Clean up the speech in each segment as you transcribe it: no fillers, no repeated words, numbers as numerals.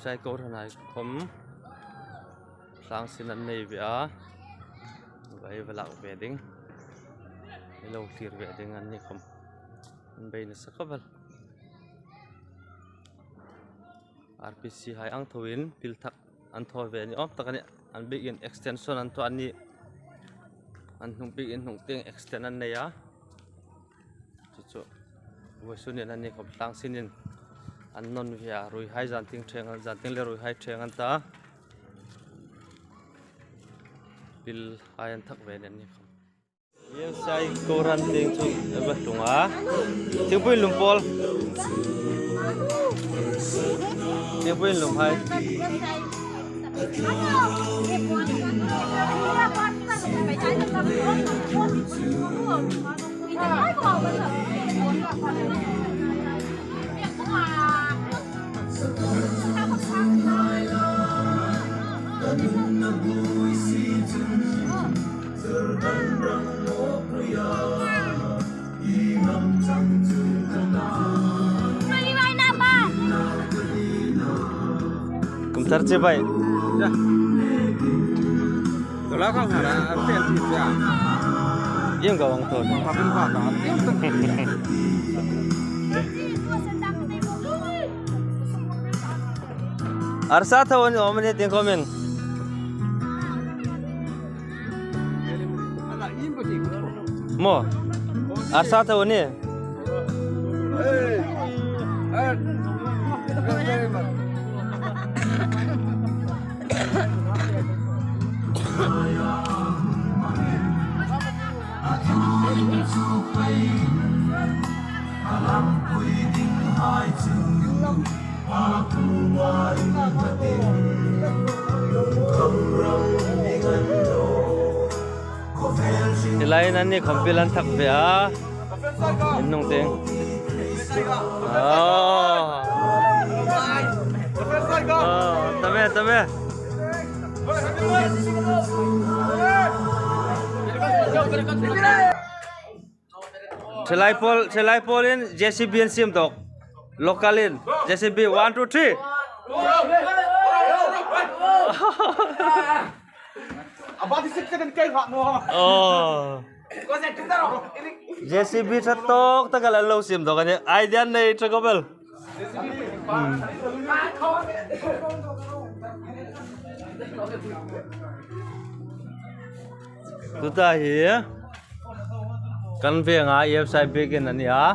Sai Kohhran ah khawm tlang sin an nei ve a vai va lak ve ding ilo thlir ve ding an ni khawm an bei nasa khawp a rpc hai ang tho in pil thak an thawi ve ni awm tak a ni an bik in extension an tuah a ni an hnung bik in hnung te extend an nei a chu chu vawisun in an ni khawp tlang sin in an nawn ve a rui hai zan ting thleng zan ting leh rui hai thleng an ta pil hai an thak ve a ni khawp. Sai Kohhran teng chu a va hlung a thingpui lum pawl thingpui lum hai. Kum thar che bai. Yem ka wang thon. Arsa tho an om ni ting khomin. Mo. Arsa tho ni. Tilai in an ni khawmpil an thak ve a in nung ting. Oh. Oh, tame tame. Thalai pawl thalai pawl in JCB an siam tawk local in JCB 1 2 3 Oh. JCB tha tawk tak an lo siam tawk ani idea nei tha ko bel. Tuta hi kan venga EFSI biakin a ni a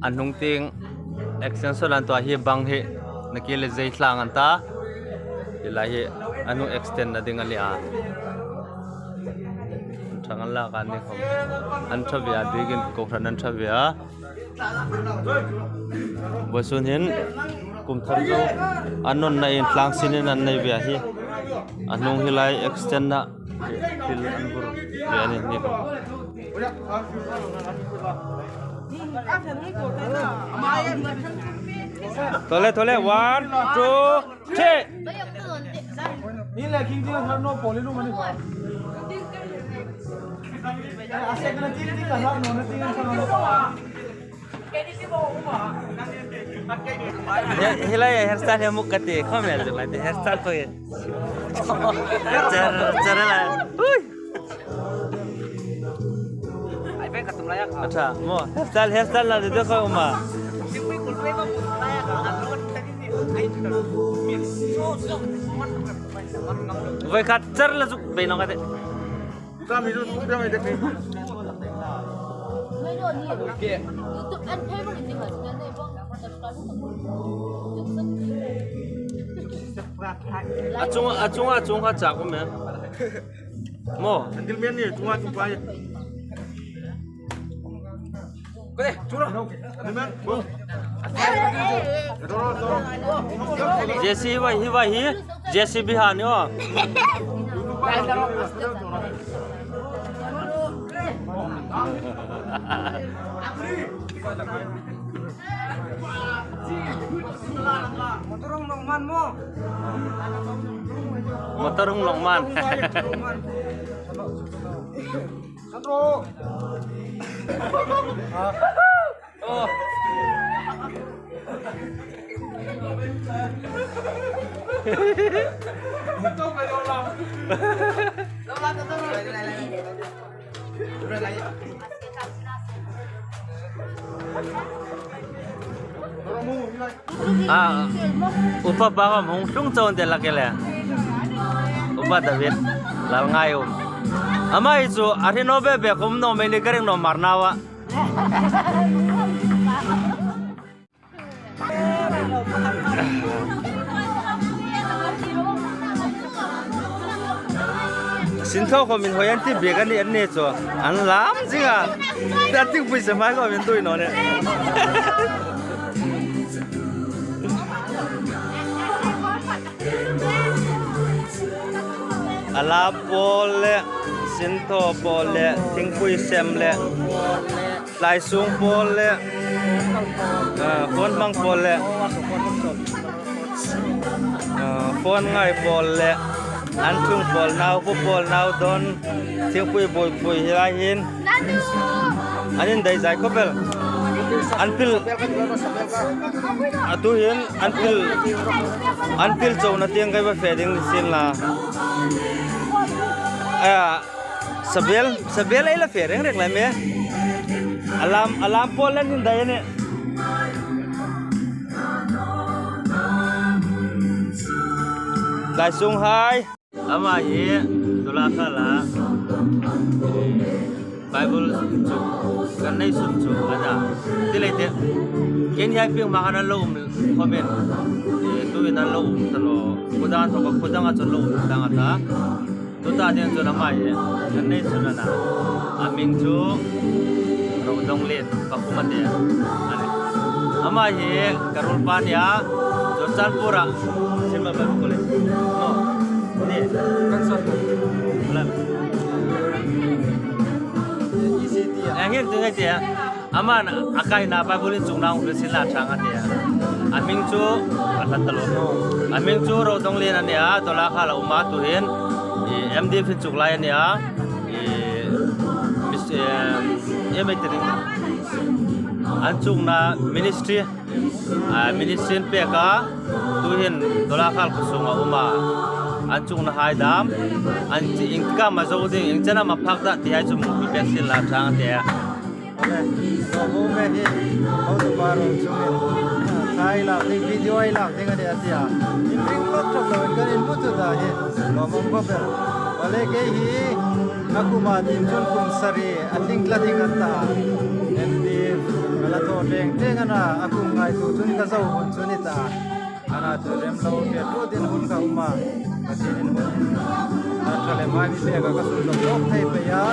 a hnung ting extension an tuah hi bang hi nakil leh zei hlang an ta tilai hi a hnung extend na ding a ni a thang an lak a ni khawp an tha ve a biakin kohhran an tha ve a Vawisun hian kum thar chu an rawn nei in tlang sin in an nei ve a hi a hnung hi lai extend a thil an vur ve a ni ni Thawle thawle one two three. Helai hairstyle hi muk ka ti khom ya lai ti hairstyle ko char char la ui acha mo hairstyle hairstyle la de ko uma voi khat char la zuk be no ka te A chung a chung a chung kha chak um em maw JCB hi vai hi JCB ha ni aw. Motor hung long man. Oh. Ah, upa pa kom hung hlung chon te lakele. Upa David lal ngai um. Ama hi chu a hri no be be kum no me ni ka ring no mar nawa. Sintho ko min hoi an ti bek ani an ne chu an lam zinga ta ting pui se mai ko min tui no ne ala pawl le sintho pawl le thingpui sem le Tlaisung pawl le phone hmang pawl le phone ngai pawl le an chung pawl nau pu pawl nau dawn thingpui buaipui hi lai hin an in daihzai khawp vel an pil atu hin an pil an pil cho na tiang kai va fe ding ni sin la Sabel sabel ei la fe reng reng lai mai a alarm alarm pawh lan in daih a ni. Tlai sung hai amah hi nula kha la Bible chu kan nei sun chu a dah ti lei teh ken hian piang hma khan an lo um khawm in tuin an lo um ta law khudan thawk a khudang ah chuan lo um tlang a ta. Tuta ding cun amah hi kan nei chun ana a min cu Rodong Lin pakhum a ti ani. Amah hi Karul pa nia Churchandpur ah Silver Bible College no ni Kan son Wala. ECT ah. Engin tu ngai tia aman akai na Bible in chung naung sin la thang atia. A hming chu a hlat talo. A hming chu Rodong Lin ania dola kha la uma tu hin i MD fin chuk lai ania i mis em ei an chung na ministry ministry an pek a tu hin dola khal khusung a uma an chung na hai dam an ing ka ma zo ding ing chana ma phak da ti hai chu mu pek sin la thang atia. Lawmawm me hi hotupa rawn chungin thla i lak ding video i lak ding a ni a ti a, in ring lawk tawp lo in kan in mu chu ta hi lawmawm khawp ber. Awle kei hi a kum ah din chun kum sarih a tling tla ding an ta MD ka la thaw teng teng a na a kum ngai tu chun ka zo hun chu ni ta ana chu rem lo hriat lut in hun ka awm a Pathian in hun a tha leh mai mi pek a ka sun zawk zawk thei phei a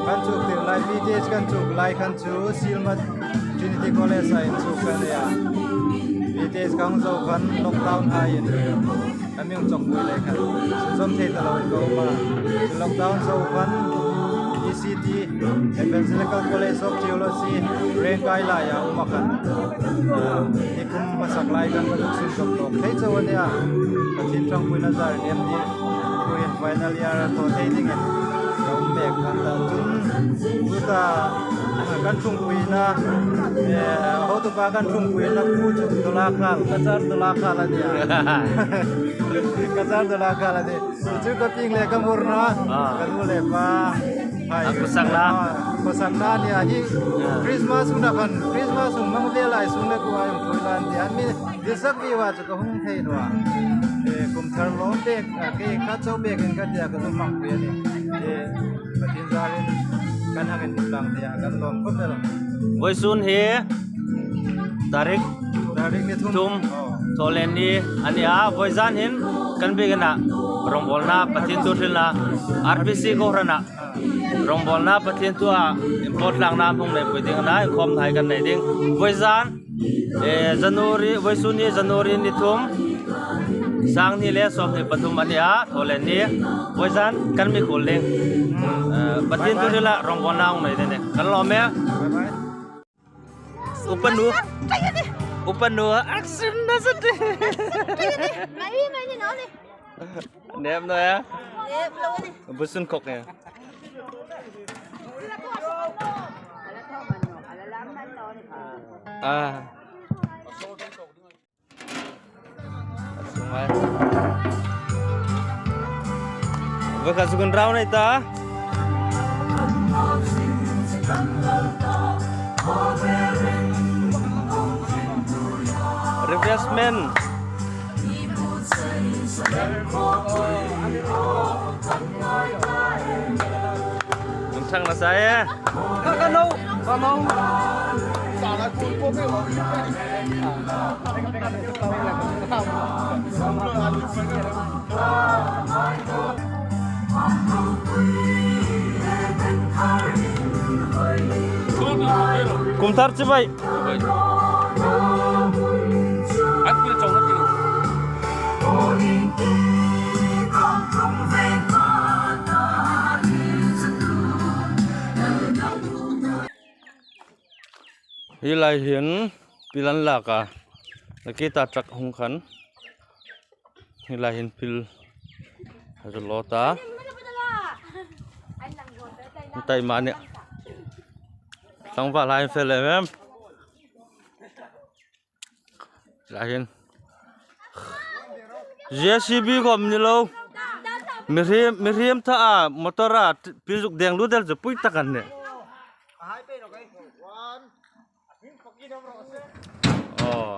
kan chuk tir lai BTH kan chuk lai khan chu Silmat Trinity College ah in chuk ka nia BTH ka hung zo khan lockdown hai in kan mi hung chawk pui leh khan sun zawm thei ta lo in ka awm a chu lockdown zo khan ECT Evangelical College of Theology Rengkai laiah a awm a khan Nikum hmasak lai khan ka luk chhun zawk tawp thei chauh a nia, Pathian Ṭangpuina zar in MD thuin final year a thaw thei dingin ka awm mek khan ta chun chuta kan ṭhungpuina hotupa kan ṭhungpuina pu chu dawla khal ka char dawla khal a nia ka char dawla khal a ni chu ka ping leh ka murna ka nu leh pa. A khawsakna. Khawsakna a nia hi Christmas hun a khan Christmas hun hmang vel ai sung le ku ai awm thawi la an ti a mi dilsak viu ah chu ka hung thei lo a kum thar lawm pek kei kha cho pek in ka tia ka zu hmang pui a ni Pathian zarin kan hang in hmu tlang thei a kan lawm khawp ber. Vawisun hi tarik Tarik ni thum thum thawhlen ni a ni a vawizan hin kan biakinn ah rawngbawlna Pathian tu hrilna RBC Kohhran ah rawngbawlna Pathian tu ah inpawt tlakna hmung nei pui ding a inkhawm hnai kan nei ding vawizan January vawisun hi January ni thum sang ni le 23 a ni a thawhlen ni vawizan kan mikhul ding Pathian tu hril ah rawngbawlna hmung nei ding kan lawm e. Upanu upanu action na sa te. Nep no ya. Busun kok ya. Ah. Mai. Vaka sukun round ai ta. Refreshment. Thang là sai á. Kum thar chi bai. Hi lai hian pil an lak a nakita truck hung khan helai hian pil a rawn lawt a taima nia tlangval lai an fel em em lah hian J C B kawm ni lo mihring mihring tha a motor a pil zuk deng lut el chu pui tak an ni. Aw.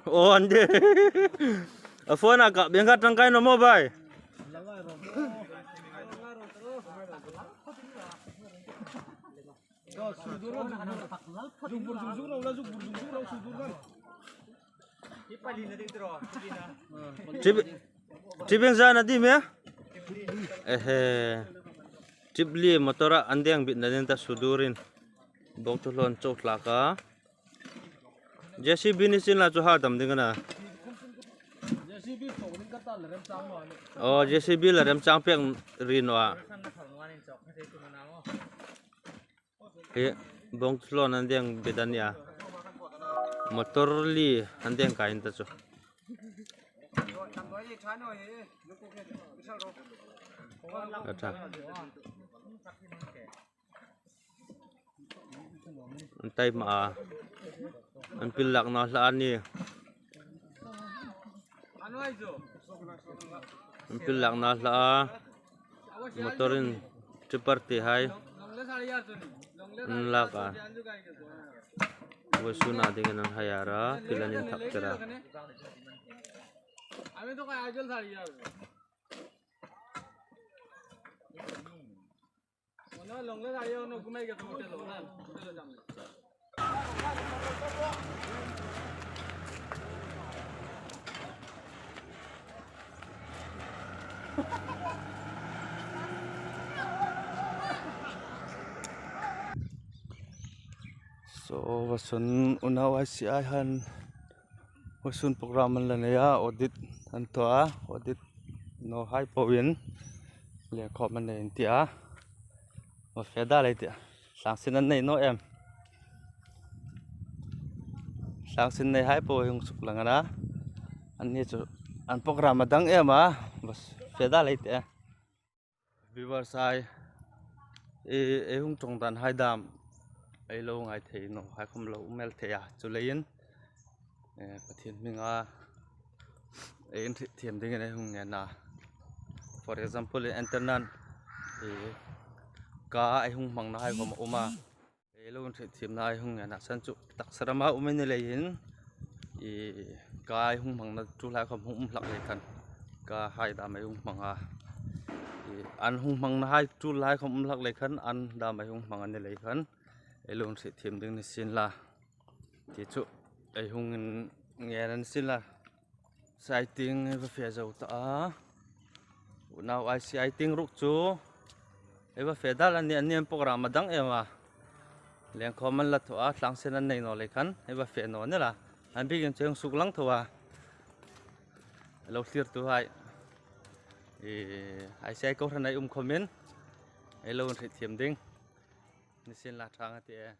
Aw an de a phone ah kah biang kha tangkai no maw bai. Trip zan a dim e ehe trip li motor a an deng bit na den ta sudurin bawk chu hlawn chawk thlak a J C B ni chin la chu har dam ding a na aw J C B la remchang pek ri nawh a. Ih bawng thlawn an deng bet a nia motor li an deng kai in ta chu. A tha an taima a an pil lak na hla a ni an pil lak na hla a. Motor in tipper tih hai an lak a vaisuna ding in an hire a thil an in thak tir a. Saw vasawn unau I C I han vasawn program an la nei a audit an tuah a audit no hai pawhin lehkhawm an nei an ti a va fe dal a tih hrangsin an nei nawh em hrangsin nei hai pawh hi hung chuk lang a an ni chu an program a dang em a va fe dal a tih a viewers ai ih ei hung tawng dan hai dam ei lo ngai thei nawh hai khawm lo mel thei a chu leiin eh Pathian hminga ei in hrih thiam ding in ei hung ngen a for example in enter nan ih ka ei hung hmang na hai khawm a awm a ei lo in hrih thiam na ai hung ngen a chuan chu taksa rama awm in ni leiin ih ka ei hung hmang na chu lai khawm hung awm hlak leh khan ka hai dah mai hung hmang a ih an hung hmang na hai chu lai khawm awm hlak leh khan an dah mai hung hmang a ni lei khan ei lo in hrih thiam ding ni sin la. Tih chu ei hung in ngen an sin la saiting hei va feh zo ta a unau I C I ting ruk chu hei va feh dal ani an program a dang em a lengkhawm an la thawh a tlang sen an nei nawh leh khan hei va feh nawh nel a an bikin chu heng suk lang tho a lo thlir tu hai ih I C I kohhran a awm khawm in hei lo in hrihthiam ding ni sin la tha ang a ti e.